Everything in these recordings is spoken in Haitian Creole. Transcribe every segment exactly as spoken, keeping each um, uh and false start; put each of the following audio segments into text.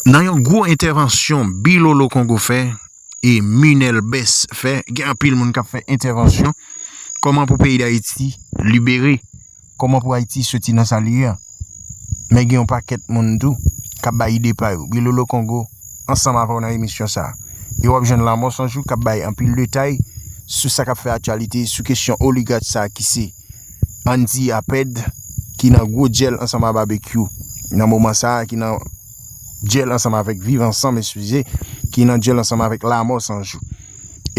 Nan yon gwo entèvansyon Bilolo Kongo fè e Minel Best fè, gen anpil moun k ap fè entèvansyon. Kòman pou peyi Dayiti libere? Kòman pou Ayiti soti nan sa li ye a? Men gen yon pakèt moun tou k ap bay ide pa yo. Bilolo Kongo ansanm avè w nan emisyon sa a. E w ap jwenn Lanmò San Jou k ap bay anpil detay sou sa k ap fè aktyalite, sou kesyon oligach sa a ki se Andy Apèd, ki nan gwo djèl ansanm a Babekyou nan moman sa a, ki nan djèl ansanm avèk Viv Ansanm, eskize, ki nan djèl ansanm avèk Lanmò San Jou.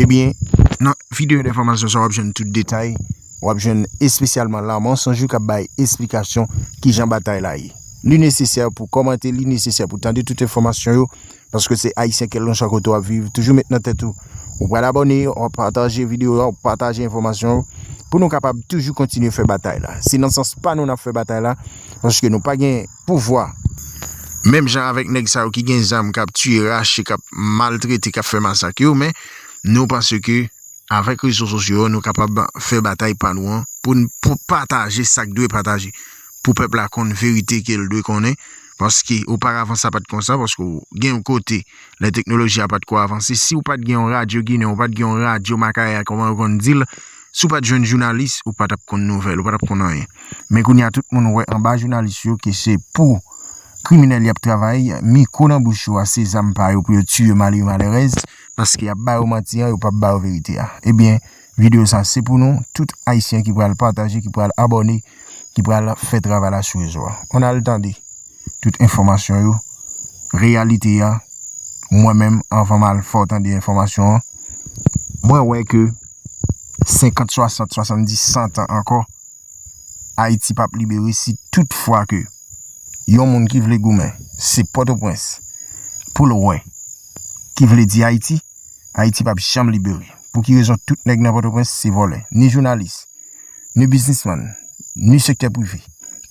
Ebyen, nan videyo enfòmasyon sa a, w ap jwenn tout detay. W ap jwenn espesyalman Lanmò San Jou k ap bay esplikasyon kijan batay la ye. Li nesesè pou kòmante, li nesesè pou tande tout enfòmasyon yo, paske se Ayisyen kèlkanswa kote w ap viv, toujou met nan tèt ou, ou pral abòne, w ap pataje videyo a, w ap pataje enfòmasyon yo, pou nou kapab toujou kontinye fè batay la. Se nan sans pa nou n ap fè batay la, paske nou pa gen pouvwa. Menm jan avèk nèg sa yo ki gen zam, k ap tiye, rache, k ap maltrete, k ap fè masak yo, men nou panse ke avèk rezo sosyo yo, nou kapab fè batay pa nou an pou n pou pataje sa k dwe pataje, pou pèp la konn verite ke l dwe konnen. Paske oparavan sa pa t konsa, paske w gen yon kote, lè teknoloji a pa t ko avanse, si w pa t gen yon radyo ginen, w pa t gen yon radyo makaya, kòman yo konn di l, si w pa t jwenn jounalis, ou pa t ap konn nouvèl, ou pa t ap konn anyen. Men kounye a, tout moun wè anba jounalis yo ke se pou kriminèl y ap travay, mikwo nan bouch yo a, se zam pa yo pou yo tiye malere malerèz, paske y ap ba yo manti an, yo p ap ba yo verite a. Ebyen, videyo sa se pou nou, tout Ayisyen ki pral pataje, ki pral abòne, ki pral fè travay la sou rezo a. Ann al tande tout enfòmasyon yo, reyalite a. Mwen menm, anvan m al fè w tande enfòmasyon an, mwen wè ke senkant, swasant, swasanndis, san tan ankò, Ayiti p ap libere si tout fwa ke yon moun ki vle goumen, se Pòtoprens, pou l wè, ki vle di Ayiti, Ayiti p ap janm libere. Pou ki rezon tout nèg nan Pòtoprens se vòlè? Ni jounalis, ni biznismann, ni sektè prive,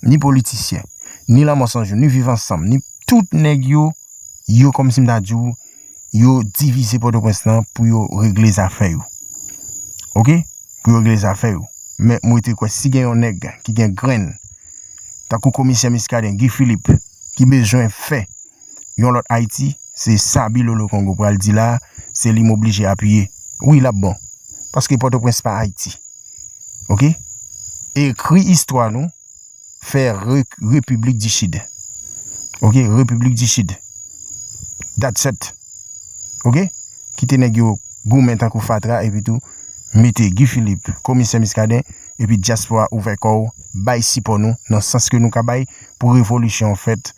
ni politisyen, ni Lanmò San Jou, ni Viv Ansanm, ni tout nèg yo, yo kòmsi m ta di w, yo divize Pòtoprens lan pou yo regle zafè yo. Oke? Pou yo regle zafè yo. Men m rete kwè si gen yon nèg ki gen grenn, tankou komisè Muscadin, Guy Philippe, ki bezwen fè yon lòt Ayiti, se sa Bilolo Kongo pral di la, se li m oblije apiye. Wi, l ap bon. Paske Pòtoprens pa Ayiti. Oke? Ekri istwa nou, fè re-, Repiblik di Sid. Oke? Repiblik di Sid. That's it. Oke? Kite nèg yo goumen tankou fatra, epi tou mete Guy Philippe, komisè Muscadin, epi dyaspora ouvè kò w, bay sipò nou, nan sans ke nou ka bay pou revolisyon an fèt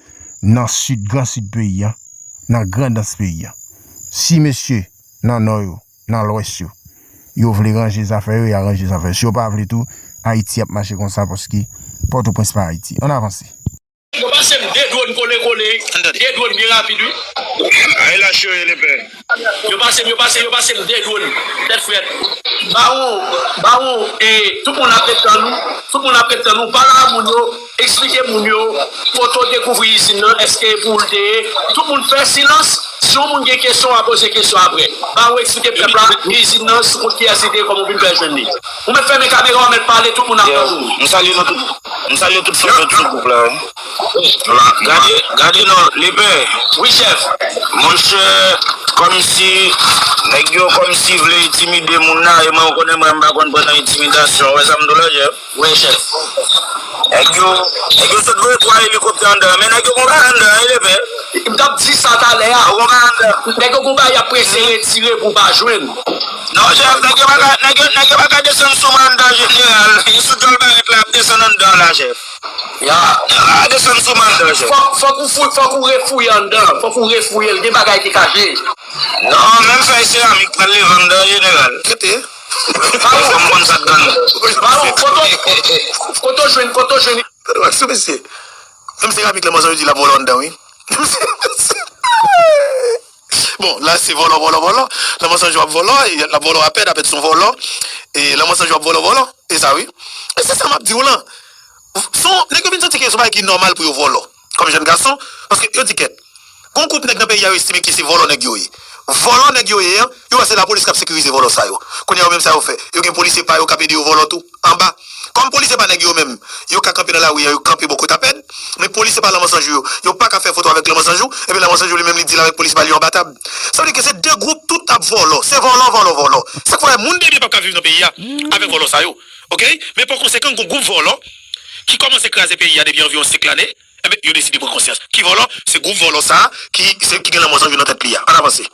nan sid, gran sid peyi a, nan grandans peyi a. Si mesye nan nò yo, nan lwès yo, yo vle ranje zafè yo, y a ranje zafè yo. Si yo pa vle tou, Ayiti ap mache konsa paske Pòtoprens pa Ayiti. Ann avanse. Yo pase m de dwòn kole kole, de dwòn byen rapid, wi. Ay, lach yo ye, lepè. Yo pase m, yo pase, yo pase m de dwòn. Tèt frèt. Bawon, bawon, e, tout moun ap ret tann ou. Tout moun ap ret tann ou. Pale a moun yo, eksplike moun yo kote w dekouvri izin nan, èske e pou ou l te ye. Tout moun fè silans. Si yon moun gen kesyon, w a poze kesyon apre. Bawon eksplike pèp la, izin nan, sou kont kiyès li te ye, kòman w vin fè jwenn li. Ou mèt fèmen kamera w, mèt pale, tout moun ap tande w. M salye nou tout, m salye tout fanm yo sou gwoup la, wi. Gade, gade non, lepè. Wi, chèf. Monchè, kòmsi, nèg yo kòmsi vle entimide moun la, e mwen, ou konnen mwen, m pa konn pran nan entimidasyon. Ou wè sa m di w la, chèf? Wi, chèf. Nèg yo, nèg yo sot voye twa elikoptè anndan, men nèg yo gon bagay anndan, wi, lepè. M t ap di sa talè a. Yo gon bagay anndan. Nèg yo gon bagay y ap prese retire pou w pa jwenn. Non, chèf, nèg yo pa ka, nèg yo, nèg yo pa ka desann sou manda jeneral. Li sou djòl barèt la, ap desann anndan la, chèf. Ya. Nèg yo pa ka desann sou manda, chèf. Fòk, fòk ou fou-, fòk ou refouye anndan. Fòk ou refouye l. Gen bagay ki kache. Non, menm fèy seramik pral leve anndan, jeneral. Kete. Fòk m konn sa k anndan. Bawon, kote w, kote w jwenn, kote w jwenn. Tande w ak sou mesye. Menm seramik la, mwen, sa vle di l ap vòlò anndan, wi. Bon, la se vòlò, vòlò, vòlò. Lanmò San Jou ap vòlò, e l ap vòlò Apèd, Apèd se yon vòlò. E Lanmò San Jou ap vòlò, vòlò. E sa, wi. E se sa m ap di w lan. Son, nèg yo vin santi ke se yon bagay ki nòmal pou yo vòlò. Kòm jèn gason, paske yo di kèt. Gon gwoup nèg nan peyi a yo estime ke se vòlò nèg yo ye. Vòlò nèg yo ye an, yo wè se lapolis k ap sekirize vòlò sa yo. Kounye a yo menm sa yo fè? Yo gen polisye pa yo k ap ede yo vòlò tou, anba. Kòm polisye pa nèg yo menm, yo ka kanpe nan lari an, yo kanpe bò kote apèd, men polisye pa Lanmò San Jou yo, yo pa ka fè foto avèk Lanmò San Jou, epi Lanmò San Jou li menm li deal avèk polis pa li anba tab. Sa vle di ke se de gwoup tout ap vòlò, se vòlò, vòlò, vòlò. Sa k fè moun de byen p ap ka viv nan peyi a avèk vòlò sa yo. Oke? Men pa konsekan, gon gwoup vòlò ki kòmanse kraze peyi a depi anviwon senk lane, enben, yo deside pran konsyans. Ki vòlò? Se gwoup vòlò sa a ki, se, ki gen Lanmò San Jou nan tèt li a. Ann avanse.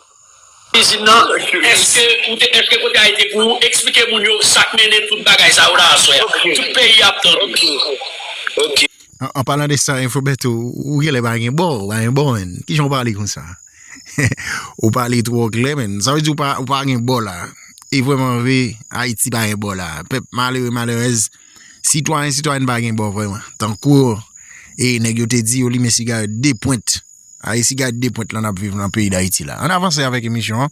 Izin nan, èske ou te, èske kote a te pou ou eksplike moun yo sa k mennen tout bagay sa yo la aswè a? Tout peyi a ap tande. An, an palan de sa, Info Beto, ou genlè pa gen bò, ou pa gen bò, menn. Kijan w pale konsa? Ou pale twò klè, menn. Sa vle di ou pa, ou pa gen bò la. E vrèman vre, Ayiti pa gen bò la. Pèp malere, malerèz, sitwayen, sitwayèn pa gen bò vrèman. Tankou, e nèg yo te di yo limen sigarèt de pwent. A, e sigarèt de pwent lan n ap viv nan peyi Dayiti la. Ann avanse avèk emisyon an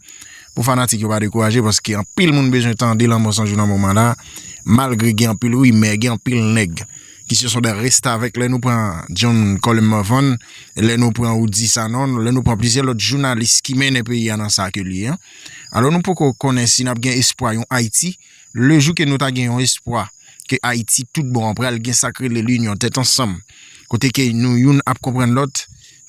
pou fanatik yo pa dekouraje, paske anpil moun bezwen tande Lanmò San Jou nan moman la, malgre gen anpil rimè, gen anpil nèg ki se son de restavèk. Lè nou pran John Colem Morvan, lè nou pran Rudy Sanon, lè nou pran plizyè lòt jounalis ki mennen peyi a nan sa ke li ye an. Alò nou poko konnen si n ap gen espwa yon Ayiti, le jou ke nou ta gen yon espwa ke Ayiti tout bon an pral gen sa k rele linyon, tèt ansanm, kote ke nou youn ap konprann lòt,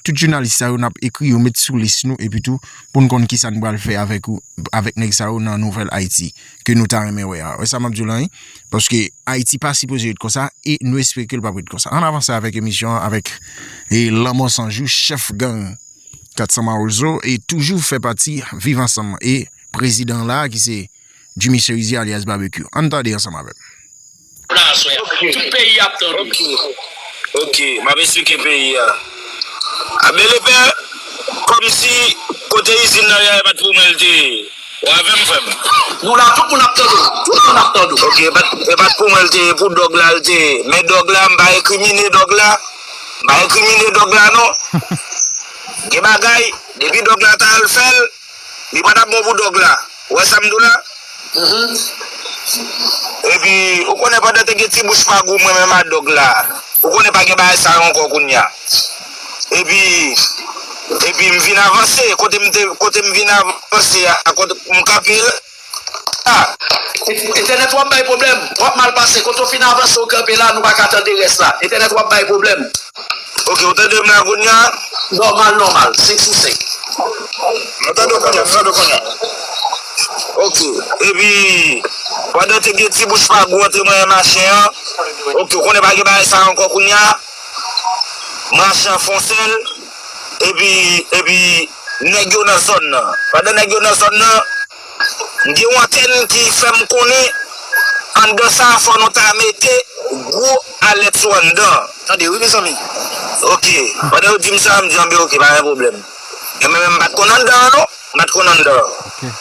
tout jounalis sa yo n ap ekri yo met sou lis nou, epi tou pou n konn kisa n pral fè avèk ou, avèk nèg sa yo nan nouvèl Ayiti ke nou ta renmen wè a. Wè sa m ap di w lan wi, paske Ayiti pa sipoze ret konsa, e nou espere ke l p ap ret konsa. Ann avanse avèk emisyon an avèk, e, Lanmò San Jou, chèf gang kat san Mawozo, e toujou fè pati Viv Ansanm, e prezidan la ki se Jimmy Cherizier alyas Barbecue. Ann tande ansanm avè m. Tout peyi ap tande. Oke, m ap esplike peyi a. A, Belepè, kòmsi kote izin nan ye a, e pa t pou mwen l te ye. Ou avè m, frè m? Nou la, tout moun ap tande w. Tout moun ap tande w. Oke, e pa t, e pa t pou mwen l te ye, pou dòg la l te ye. Men dòg la, m pa enkrimine dòg la. M pa enkrimine dòg la, non. Gen bagay, depi dòg la ta al fè l, li pa t ap bon pou dòg la. Ou wè sa m di w la? Epi, ou konnen pandan te gen ti bouch pa gou mwen menm a dòg la. Ou konnen pa gen bagay sa yo ankò kounye a. Epi, epi m vin avanse. Kote m te, kote m vin avanse a, kote m kanpe a. Entènèt w ap bay pwoblèm. W ap mal pase. Kote w fin avanse, w kanpe la, nou pa ka tande rès la. Entènèt w ap bay pwoblèm. Oke, ou tande m la kounye a? Nòmal, nòmal. Senk sou senk. Nou tande w kounye a, nou tande w kounye a. Oke. Epi, pandan te gen ti bouch pa gou antre mwen e machin an, oke, ou konnen pa gen bagay sa ankò kounye a. Machin an fon sèl. Epi, epi, nèg yo nan zòn nan. Pandan nèg yo nan zòn nan, m gen yon antèn ki fè m konnen anndan sa a fò nou ta mete gwo alèt sou anndan. Tande wi, mezanmi. Oke. Pandan yo di m sa, m di, anben, oke, pa gen pwoblèm. Men mwen menm, m pa t konn anndan an, non. M pa t konn anndan an.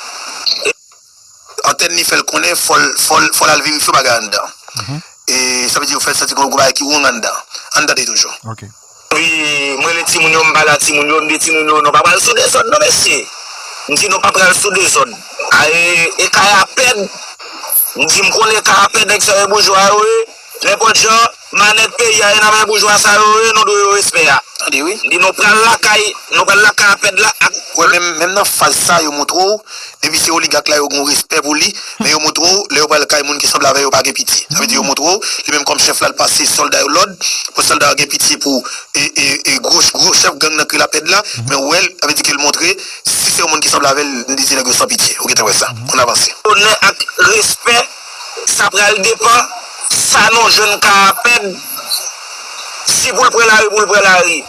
Antèn li fè l konnen, fò l, fò l, fò l al verifye yon bagay anndan. E sa vle di yo fè l santi gen yon gwo bagay ki wrong anndan. Ann tande toujou. Wi, mwen rele timoun yo, m pale a timoun yo, m di timoun yo, nou pa pral sou dezòd non, mesye. M di nou pa pral sou dezòd. A, e, e kay a pèd. M di m konnen kay a pèd, nèg sa yo boujwa yo ye. Nenpòt jan, manèt peyi a ye nan men boujwa sa yo ye, nou dwe yo respè a. Tande wi. M di nou pral lakay, nou pral lakay a pèd la ak. Wè, menm, menm nan faz sa, yo montre w, depi se oligak la, yo gen yon respè pou li, men yo montre w, lè yo pral kay moun ki sanble avè yo, yo pa gen pitye. Sa vle di yo montre w, li menm kòm chèf la, l pase sòlda yo lòd, pou sòlda yo gen pitye pou, e, e, e, gwo, gwo chèf gang nan ki rele Lapèd la, men w wè l, sa vle di ke l montre, si se yon moun ki sanble avè l, li di nèg yo san pitye. Ou gentan wè sa. Ann avanse. Onè ak respè, sa pral depann, sa nou jwenn ka apèd, si pou l pran lari, pou l pran lari.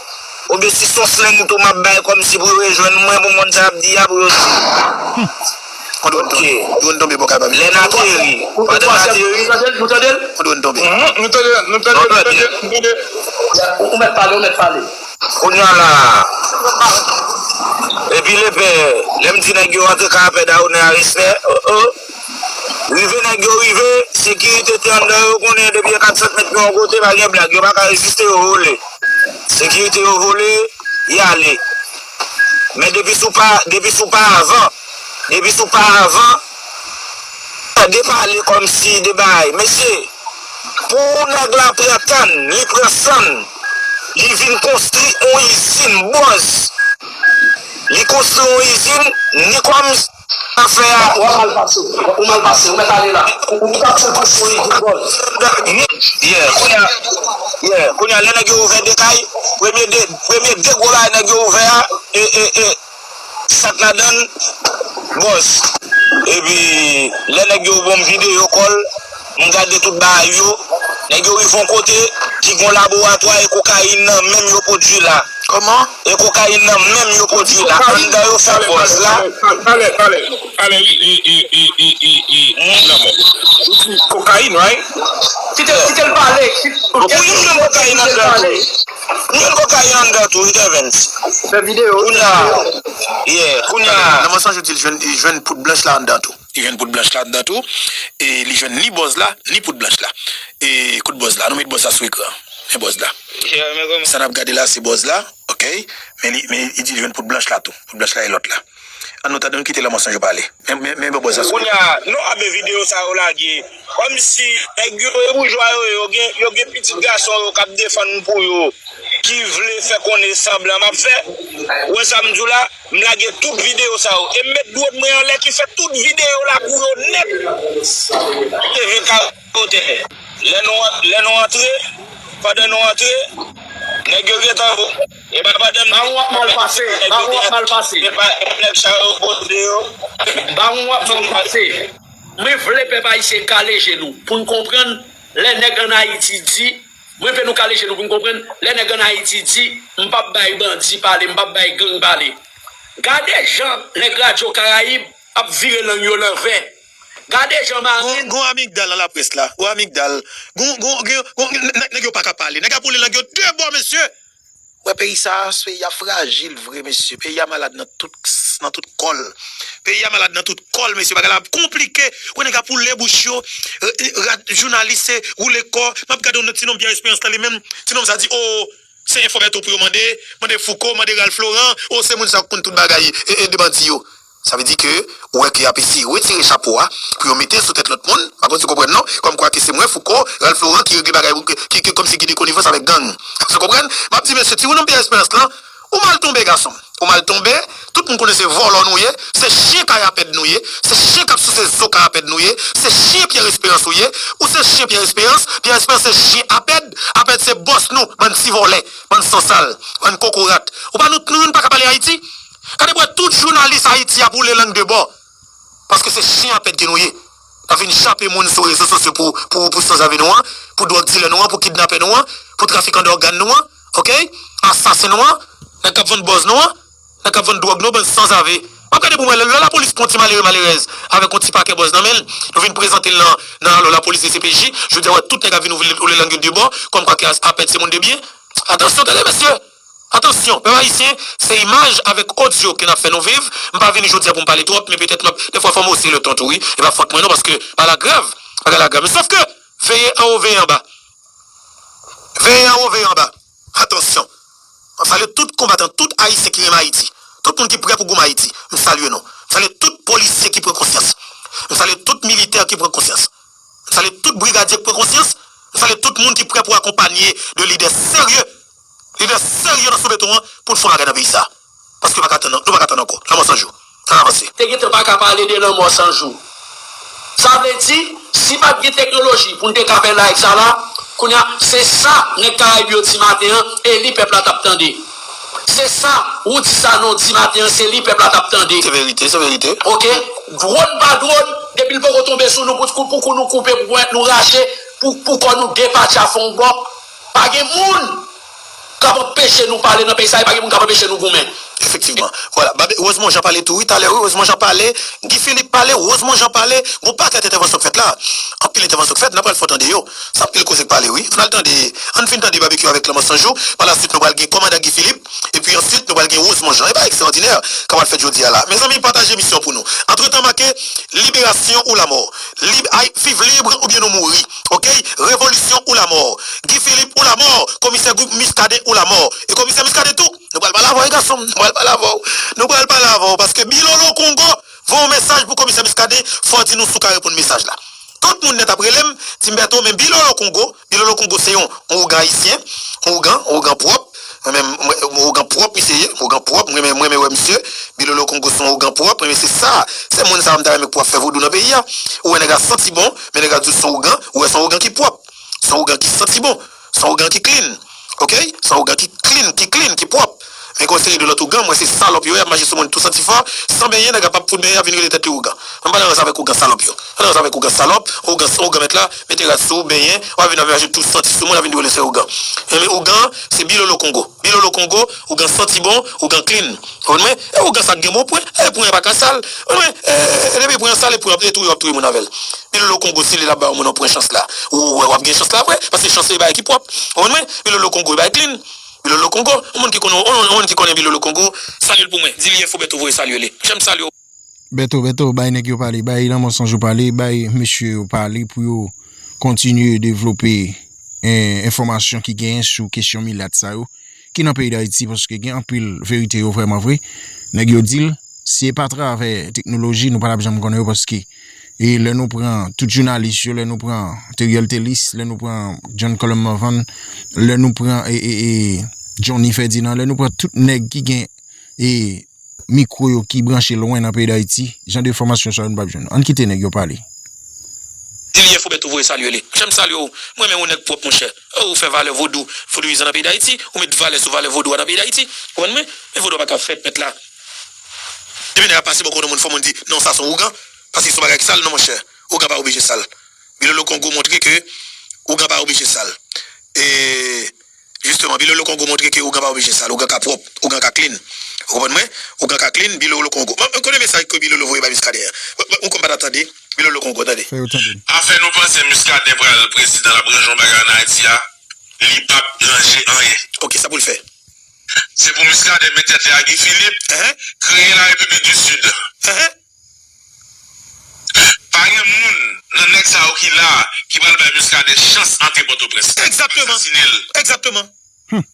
Oubyen si se yon slang tou m ap bay kòmsi pou yo rejwenn mwen, pou moun sa ap di a, pou yo di. Yon dwòn tonbe, dwòn tonbe bò kay Babilòn. Lè n ateri, pandan n ateri. Nou tande l, nou tande l. Yon dwòn tonbe. Nou tande, nou tande, nou tande, nou tande. Ou mèt pale, ou mèt pale. Kounye a la, epi lepè, lè m di nèg yo antre ka apèd a onè a respè, o, o. Rive nèg yo rive, sekirite te anndan yo konnen depi e kat sant mèt yon kote, pa gen blag, yo pa ka reziste, yo vole. Sekirite yo vole, y ale. Men depi sou pa, depi sou pa avan, depi sou pa avan, de pale kòmsi de bagay. Mesye, pou nèg la pran tann, li pran sann, li vin konstwi yon izin bòz. Li konstwi yon izin, ni kòm afè a. Ou ap mal pase, ou mal pase, ou mèt ale la. Ou, ou ta fè l konstwi yon izin, bòs. Yeah, kounye a, yeah, kounye a, lè nèg yo ouvè de kay, premye de, premye de gwo bagay nèg yo ouvè a, e, e, e, sa k ladan l, bòs. Epi, lè nèg yo ban m videyo kòl, m gade tout bagay yo. Nèg yo rive yon kote ki gon laboratwa e kokayin nan menm yo pwodui la. Kòman? E kokayin nan menm yo pwodui la. Anndan yo fè bòz la. Talè, talè, talè, talè, talè, i, i, i, lanmò. Ou di kokayin, right? Kite, kite l pale. Ou di m jwenn kokayin anndan tou. M jwenn kokayin anndan tou, wi, Evans. Fè videyo. Kounye a, yeah, kounye a. Nan mensaj ou di l jwenn, li jwenn poud blanch la anndan tou. Li jwenn poud blanch la anndan tou. E li jwenn ni bòz la, ni poud blanch la. E kout bòz la. Nou met bòz la sou ekran. Men bòz la. Sa n ap gade la, se bòz la, ok? Men li, men li di li jwenn poud blanch la tou. Poud blanch la e lòt la. An nou tande, nou kite lè mansonj yo pale. Men, men, men bòz la sou ekran. Kounye a, non, abe videyo sa yo lage. Kòmsi nèg yo e boujwa yo ye, yo gen, yo gen pitit gason yo k ap defann pou yo, ki vle fè konnen sanblan m ap fè. Ou wè sa m di w la? M lage tout videyo sa yo. E m met dwòn mwen anlè ki fè tout videyo la pou yo nèt. T V K otè. Lè nou, lè nou antre, pandan nou antre, nèg yo gentan vo. E pa pandan m. Bawon ap mal pase. Bawon ap mal pase. E pa nèg sa yo pote yo. Bawon ap mal pase. Mwen vle pèp ayisyen kale je nou pou n konprann lè nèg ann Ayiti di, mwen vle nou kale je nou pou n konprann lè nèg ann Ayiti di, m p ap bay bandi pale, m p ap bay gang pale. Gade jan nèg Radyo Karayib ap vire lang yo lanvè. Gade jan marenn. Gon, gon amigdal nan laprès la. Gon amigdal. Gon, gon, gon, gon, nèg, nèg yo pa ka pale. Nèg ap woule lang yo de bò, mesye. Wè, peyi sa a, se peyi a frajil vre, mesye. Peyi a malad nan tout, nan tout kò l. Peyi a malad nan tout kò l, mesye. Bagay la ap konplike. Wè, nèg ap woule bouch yo. Eh, eh, rad-, jounalis, se woule kò. M ap gade yon ti nonm Pierre Espérance la, li menm. Ti nonm sa di, o, se enfòmè tou pou yo mande. Mande Fouco, mande Ralph Laurent. O, se moun sa k konn tout bagay, e, e, de bandi yo. Sa vle di ke ou wè ke y ap eseye retire chapo a pou yo mete l sou tèt lòt moun. M pa konn si w konprann non. Kòmkwa ke se mwen, Fouco, Ralph Laurent ki regle bagay, ki, ki kòmsi ki de konivans avèk gang. Ou konprann? M ap di mesye, ti nonm Pierre Espérance lan, ou mal tonbe, gason m. Ou mal tonbe. Tout moun konnen se vòlò nou ye. Se chen kay apèd nou ye. Se chen k ap souse zo kay apèd nou ye. Se chen Pierre Espérance ou ye. Ou se chen Pierre Espérance. Pierre Espérance se chen apèd. Apèd se bòs nou. Bann ti vòlè. Bann sansal. Bann kokorat. Ou pa nou, nou youn pa ka pale Ayiti? Gade pou wè tout jounalis Ayiti ap woule lang de bò. Paske se chen apèd ke nou ye. N ap vin chape moun sou rezo sosyo pou, pou, pou sanzave nou an, pou dwòg dilè nou an, pou kidnapè nou an, pou trafikan dògàn nou an, ok? Asasen nou an, nèg k ap vann bòz nou an, nèg k ap vann dwòg nou, bann sanzave. M ap gade pou mwen, lè, lè lapolis pran ti malere, malerèz, avèk yon ti pakè bòz nan men l, nou vin prezante l nan, nan, alò, lapolis, D C P J, jodi a, wè, tout nèg ap vin ouvri, ouvri lang yo de bò, kòmkwa ke apèd se moun de byen. Atansyon, tande, mesye! Atansyon, pèp ayisyen, se imaj avèk odyo ke n ap fè nou viv. M pa vini jodi a pou m pale twòp, men petèt m ap, defwa fò m ose le ton tou, wi. E pa fòt mwen non, paske bagay la grav, bagay la grav. Men sòf ke, veye anwo, veye anba. Veye anwo, veye anba. Atansyon. M ap salye tout konbatan, tout ayisyen ki renmen Ayiti. Tout moun ki prè pou goumen Ayiti. M salye nou. M salye tout polisye ki pran konsyans. M salye tout militè ki pran konsyans. M salye tout brigadye k pran konsyans. M salye tout moun ki prè pou akonpanye de lidè serye. Lidè serye nan sou beton an pou n fè yon bagay nan peyi sa. Paske pa ka tann, nou pa ka tann ankò. Lanmò san jou. Ann avanse. Te gentan pa ka pale de lanmò san jou. Sa vle di, si pa t gen teknoloji pou n te ka fè live sa la, kounye a, se sa nèg Karayib yo di maten an, e li pèp la t ap tande. Se sa Roudy Sanon di maten an, se li pèp la t ap tande. Se verite, se verite. Ok? Dwòn pa dwòn, depi l poko tonbe sou nou, pou, pou, pou kou nou koupe, pou ponyèt nou rache, pou, pou kò nou depatcha fè yon bò, pa gen moun k ap anpeche nou pale nan peyi sa, e pa gen moun k ap anpeche nou goumen. Efektivman. Vwala. Babe, Rosemond Jean pale tou, wi, talè, wi, Rosemond Jean pale, Guy Philippe pale, Rosemond Jean pale, gon pakèt entèvansyon k fèt la. Anpil entèvansyon k fèt, n ap pral fè w tande yo. Se anpil koze k pale, wi. Ann al tande, ann fin tande Babekyou avèk Lanmò San Jou. Pa la swit, nou pral gen kòmandan Guy Philippe, epi answit, nou pral gen Rosemond Jean. E bagay ekstraòdinè k ap fèt jodi a la. Mezanmi, pataje emisyon pou nou. Antretan, make Liberasyon ou Lamò. Lib-, ay, viv lib oubyen nou mouri. Ok? Revolisyon ou lamò. Guy Philippe ou lamò. Komisè Guy Muscadin ou lamò. E komisè Muscadin tou. Nou pral pale avè w, wi, gason m. Nou pral pale avè w. Nou pral pale avè w. Paske Bilolo Kongo voye yon mesaj pou komisè Muscadin. Fò w di nou si w ka reponn mesaj la. Tout moun nèt ap rele m, di m, Bertho, men Bilolo Kongo, Bilolo Kongo se yon, yon ougan ayisyen, yon ougan, yon ougan pwòp, Mwen menm, mwen, ougan pwòp misye ye, ougan pwòp, mwen renmen, mwen renmen wè misye. Bilolo Kongo se yon ougan pwòp, mwen renmen se sa. Se moun sa a m ta renmen pou ap fè vodou nan peyi a. Ou wè nèg la santi bon, men nèg la di w se yon ougan, ou wè se yon ougan ki pwòp. Se yon ougan ki santi bon, se yon ougan ki clean. Oke? Se yon ougan ki clean, ki clean, ki pwòp. Men gen yon seri de lòt ougan, mwen se salòp yo ye, ap mache sou moun tou santi fò, san benyen, nèg la p ap fout benyen, ap vin rele tèt li ougan. Mwen pa nan rans avèk ougan salòp yo. Mwen nan rans avèk ougan salòp, ougan, ougan mèt la, mete rad sou ou, benyen, w ap vin ap mache tou santi sou moun, ap vin di w rele se ougan. Men ougan, se Bilolo Kongo. Bilolo Kongo, ougan santi bon, ougan clean. Ou konprann mwen? E ougan sa k gen bon pwen, e pwen an pa ka sal. Ou konprann mwen? E, e, e depi pwen an sal, e pwen an ap touye, w ap touye moun avè l. Bilolo Kongo, si li la ba yon moun yon pwen chans la, ou, ou, w ap gen chans la vre, paske chans se bagay ki pwòp. Ou konprann mwen? Bilolo Kongo, e bagay clean. Bilolo Kongo, yon moun ki konnen, yon, yon moun ki konnen Bilolo Kongo, salye l pou mwen. Di li Yefo Beto voye salye li. Monchè, m salye w. Beto, Beto, bay nèg yo pale, bay Lanmò Sanjou pale, bay mesye yo pale pou yo kontinye devlope, eh, enfòmasyon ki genyen sou kesyon milat sa yo, ki nan peyi Dayiti, paske gen anpil verite yo vrèman vre. Nèg yo di l, si e pa travè teknoloji, nou pa t ap janm konnen yo, paske, e lè nou pran tout jounalis yo, lè nou pran Teriel Telis, lè nou pran John Colem Morvan, lè nou pran, e, e, e, Johnny Ferdinand, lè nou pran tout nèg ki gen, e, mikwo yo ki branche lwen nan peyi Dayiti, jan de enfòmasyon sa yo nou p ap jwenn. Ann kite nèg yo pale. Di li Yefo Beto voye salye li. Monchè, m salye w. Mwen renmen w nèg pwòp, monchè. Ou fè valè vodou, vodouyizan nan peyi Dayiti, ou met valè sou valè vodou a nan peyi Dayiti. Ou konprann mwen? Men vodou a pa ka fèt, mèt la. Depi nèg ap pase bò kote yon moun, fò moun di, non, sa se yon ougan. Paske se yon bagay ki sal, non, monchè. Ougan pa oblije sal. Bilolo Kongo montre ke ougan pa oblije sal. E, jisteman, Bilolo Kongo montre ke ougan pa oblije sal, ougan ka pwòp, ougan ka clean. Ou konprann mwen? Ougan ka clean, Bilolo Kongo. Mwen, mwen konnen mesaj ke Bilolo voye bay Muscadin an. Mwen, mwen, ou konn pa ta tande, Bilolo Kongo, tande. Fè yo tande. Afè nou panse Muscadin pral prezidan, l ap ranje yon bagay ann Ayiti a, li p ap ranje anyen. Oke, sa pou l fè? Se pou Muscadin met tèt li a Guy Philippe, Ehe. Kreye la République du Sud. Ehe. Pa gen moun nan nèg sa yo ki la a ki pral bay Muscadin chans antre Pòtoprens. Egzakteman. Asasine l. Egzakteman. Hmm.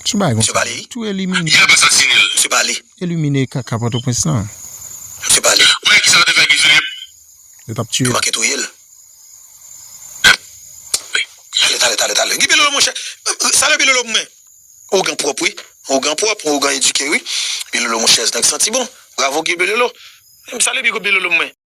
Sou bagay konsa. Misye pale. Tou elimine. Y ap asasine l. Misye pale. Elimine kaka Pòtoprens lan. Misye pale. Ou wè kisa yo te fè Guy Philippe? Yo t ap tiye l. Yo manke touye l. Talè, talè, talè, talè. Guy Bilolo, monchè. Salye Bilolo pou mwen. Ougan pwòp, wi. Ougan pwòp, ougan edike, wi. Bilolo, monchè, nèg santi bon. Bravo, Guy Bilolo. M salye Guy Bilolo pou mwen.